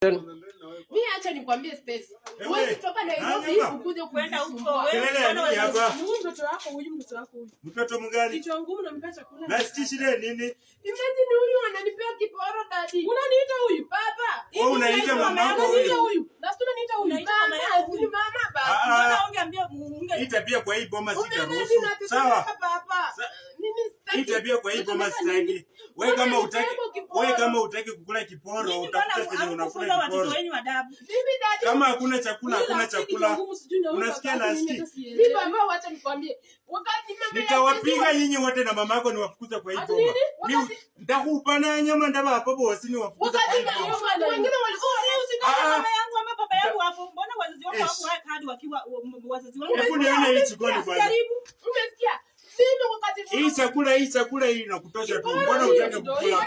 Mimi acha nikwambie, Stacy. Huwezi toka Nairobi Nani ukuje Kwenda huko kujisumbua. wewe. Kelele ya nini hapa? Huyu mtoto wako huyu, mtoto wako huyu. Mtoto mgani? Kichwa ngumu, nampea chakula. Nasikia shida nini? Imagine huyu ananipea kiporo, daddy. Unaniita huyu? Baba. Wewe unaita mama yako Unaniita huyu. huyu? Na si unaniita huyu? Unaita mama Mama, yako si huyu. mama basi. Ah, Mbona ah. ungeambia unge Hii tabia kwa hii boma Umeona sitaruhusu. vinatetemeka, Sawa. baba. Mimi Hii sitaki. tabia kwa hii boma Nataka nini? sitaki. Wewe kama Mbona utaki, nipelekwe kiporo? wewe kama utaki kukula kiporo, Nyinyi utafuta mbona penye unakula hamkufunza watoto kiporo. wenyu adabu? Mimi, daddy. Kama hakuna chakula, Huyu hakuna last week chakula. kichwa ngumu, sijui na huyu Unasikia baba yake, mimi last hata sielewi. Mimi baba, wacha nikwambie. Wakati mama ya Nitawapiga Stacy nyinyi wote na mama yako niwafukuze kwa hii Ati boma. nini? Mimi nitakupana nyama ndaba hapo bosi niwafukuze kwa Wakati hii boma. watu wengine walikuwa Usikae Ah, ah. mama yangu ama baba yangu hapo. Mbona wazazi wako Yes. hawakuweka hadi wakiwa wazazi wangu? Hebu nione hii jikoni kwanza. Jaribu. Umesikia? Mimi wakati Hii chakula hii inakutosha tu. Mbona utake kukula?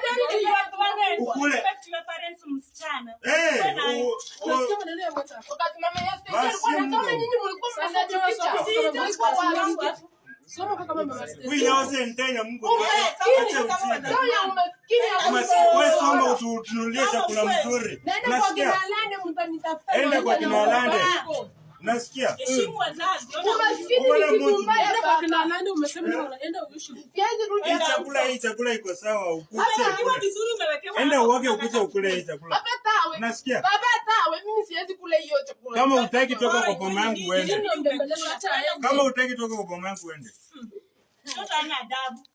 Ukule. Respect your parents, msichana. Eh, Uwe nayo. Unasikia maneno ya WhatsApp? Wakati mama ya Stacy Basi alikuwa anasoma, mno. nyinyi mlikuwa Sasa mnajificha. soma, Mlikuwa soma, wapi? Soma kwa kama mama Stacy. Huyu nyaose ntenya Mungu. Umaskini. Acha ujinga. Roho ya umaskini ya Wewe soma utununulie chakula mzuri. Naenda kwa Unasikia? kina Alande, mtanitafuta. Enda kwa kina Alande. Unasikia? Heshimu wazazi. Ona Umaskini Umeona ni kitu Mungu? mbaya, Enda kwa baba. kina Alande, umesema na unaenda uishi huko. Siwezi rudi Hii chakula iko sawa, ukuje Umewekewa ukule. vizuri, umewekewa Enda hapo. uoge ukuje ukule hii chakula. Baba tawe. Unasikia? Baba tawe, mimi siwezi kula hiyo chakula. Kama hutaki toka kwa boma yangu uende. Nini unambembeleza? Acha aende. Kama hutaki toka kwa boma yangu uende. Mtoto hana adabu.